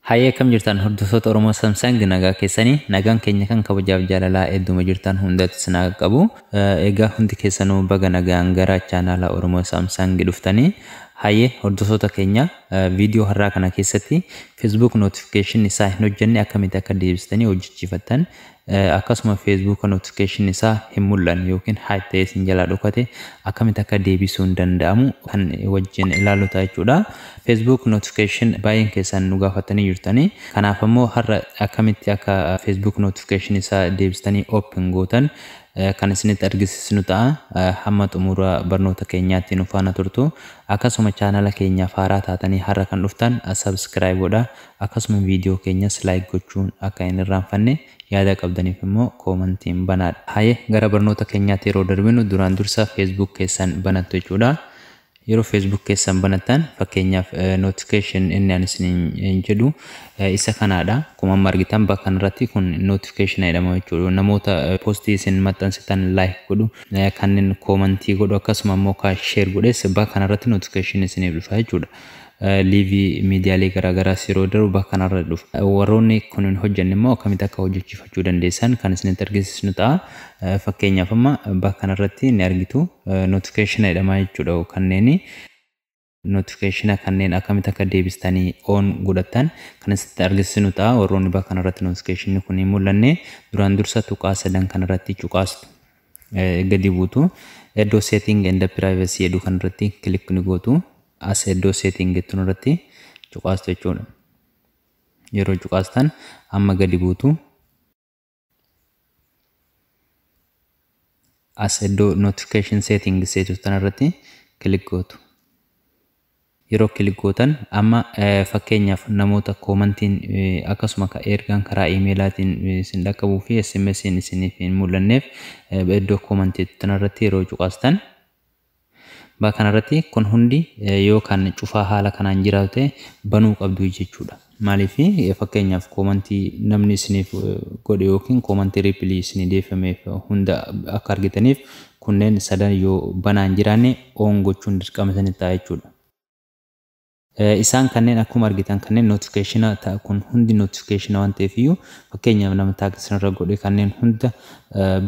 Hayyee, akkam jirtan hordoftoota Oromoo Samsung? Nagaa keessanii? Nagaan keenya kan kabajaaf jaalalaa hedduma jirtan hundatti isin haa qabu. Egaa hundi keessanuu baga nagaan gara chaanaala Oromoo Samsung dhuftanii. Hayyee hordoftoota keenya, viidiyoo har'aa kana keessatti Facebook notification isaa hin hojjenne akkamitti akka deebistanii hojjechiifattan, akkasuma Facebook notification isaa hin mul'anne yookiin hide ta'ee isin jalaa dhokate akkamitti akka deebisuun danda'amu kan wajjin ilaallu ta'a jechuudha. Facebook notification baay'een keessan nu gaafatanii jirtanii. Kanaaf ammoo har'a akkamitti akka Facebook notification isaa deebistanii open gootan kan isinitti argisiisnu ta'a. Hamma xumura barnoota keenyaatti nu faana turtu. Akkasuma chaanala keenyaaf haaraa taatanii har'a kan dhuftan subscribe godhaa. Akkasuma viidiyoo keenyas like gochuun akka hin irraanfanne, yaada qabdaniif immoo koomantiin banaadha. Hayyee, gara barnoota keenyaatti yeroo darbinu duraan dursa Facebook keessan banattu jechuudha. Yeroo Facebook keessan banattan, fakkeenyaaf notification inni ani isiniin jedhu isa kanaadha. Akkuma amma argitan bakka kanarratti kun notification jedhama jechuudha. Namoota postii isin maxxansitan like godhu, kanneen koomantii godhu, akkasuma immoo kan share godhes bakka kanarratti notification isiniif dhufa jechuudha. Liivii miidiyaalee garaagaraas yeroo darbu bakka kanarra dhufa. Warroonni kun hin hojjenne immoo akkamitti akka hojjechiifachuu dandeessan kan isinitti argisiisnu ta'a. Fakkeenyaaf amma bakka kanarratti ni argitu, notification jedhama jechuudha. Kanneen notification kanneen akkamitti akka deebistanii on godhattan kan isinitti argisiisnu ta'a. Warroonni bakka kanarratti notification kun hin mul'anne duraan dursa tuqaa sadan kanarratti cuqaastu. Gadi buutu. Iddoo setting and privacy jedhu kanarratti click ni gootu. As iddoo setting jettu irratti cuqaastu jechuudha. Yeroo cuqaastan amma gadi buutu. As iddoo notification setting jettu irratti click gootu. Yeroo click gootan amma fakkeenyaaf namoota koomantiin akkasuma ergaan karaa iimeelaatiin isin dhaqqabuu fi SMS'n isiniif hin mul'anneef iddoo koomantii irratti yeroo cuqaastan bakka kanarratti kun hundi yoo kan cufaa haala kanaan jiraatu ta'e banuu qabdu jechuudha. Maaliif, fakkeenyaaf koomantii namni isiniif godhe yookiin koomantii reply isinii deebifameef hunda akka argitaniif kunneen sadan yoo banaan jiraanne on gochuun dirqama isinitti ta'a jechuudha. Isaan kanneen akkuma argitan kanneen notification kun hundi notification waan ta'eef iyyuu, fakkeenyaaf nama tag isinirra godhe kanneen hunda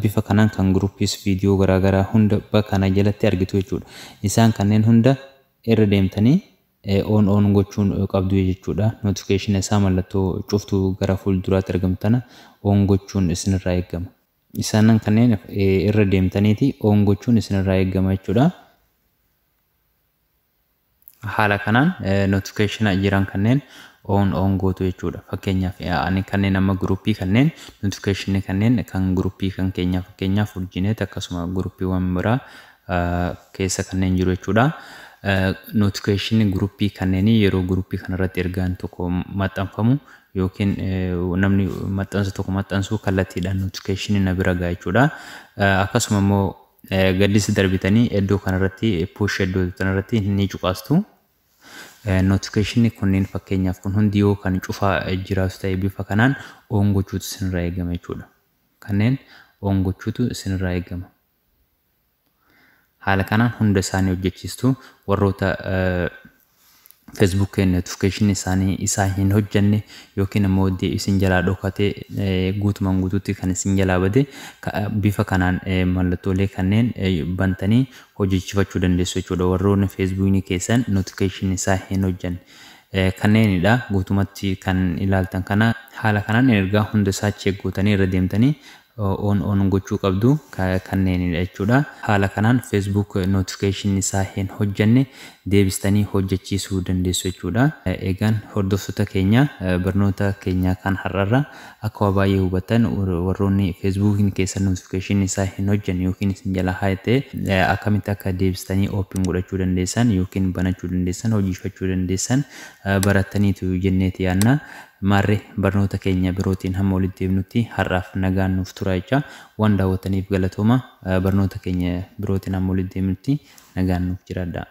bifa kanaan kan groupiis viidiyoo garaagaraa hunda bakka kana jalatti argitu jechuudha. Isaan kanneen hunda irra deemtanii on on gochuun qabdu jechuudha. Notification isaa mallattoo cuftuu gara fuulduraatti argamtu tana on gochuun isinirraa eegama. Isaan kanneen irra deemtaniiti on gochuun isinirraa eegama jechuudha. Haala kanaan notification jiran kanneen on on gootu jechuudha. Fakkeenyaaf ani kanneen amma groupii kanneen notification kanneen kan groupii kan keenya, fakkeenyaaf Urjiinet, akkasuma groupiiwwan biraa keessa kanneen jiru jechuudha. Notification groupii kanneenii yeroo groupii kanarratti ergaan tokko maxxanfamu yookiin namni maxxansa tokko maxxansu kallattiidhaan notification na bira ga'a jechuudha. Akkasuma immoo gaddis darbitanii iddoo kanarratti push iddoo kanarratti ni cuqaastu. Notification kunneen fakkeenyaaf kun hundi yoo kan cufaa jiraatu ta'e bifa kanaan on gochuutu isinirraa eegama jechuudha. Kanneen on gochuutu isinirraa eegama. Haala kanaan hunda isaanii hojjechiistu. Warroota Facebook notification isaanii isaa hin hojjenne yookiin immoo isin jalaa dhokate, guutumaan guutuutti kan isin jalaa bade, bifa kanaan mallattoolee kanneen bantanii hojjechifachuu dandeessu jechuudha. Warroonni Facebookni keessan notification isaa hin hojjenne. Kanneenidha guutumatti kan ilaaltan kana. Haala kanaan ergaa hunda isaa check gootanii irra deemtanii on on gochuu qabdu kanneenidha jechuudha. Haala kanaan Facebook notification isaa hin hojjenne deebistanii hojjechiisuu dandeessu jechuudha. Egaan hordoftoota keenya, barnoota keenya kan har'arra akka waa baay'ee hubattan, warroonni Facebookiin keessan notification isaa hin hojjenne yookiin isin jala haa ta'e akkamitti akka deebistanii open godhachuu dandeessan yookiin banachuu dandeessan, hojjifachuu dandeessan barattaniitu jenneeti yaanna. Maarree barnoota keenya birootiin hamma walitti deemnutti har'aaf nagaan nuuf tura jecha, waan daawwattaniif galatooma. Barnoota keenya birootiin hamma walitti deemnutti nagaan nuuf jiraadha.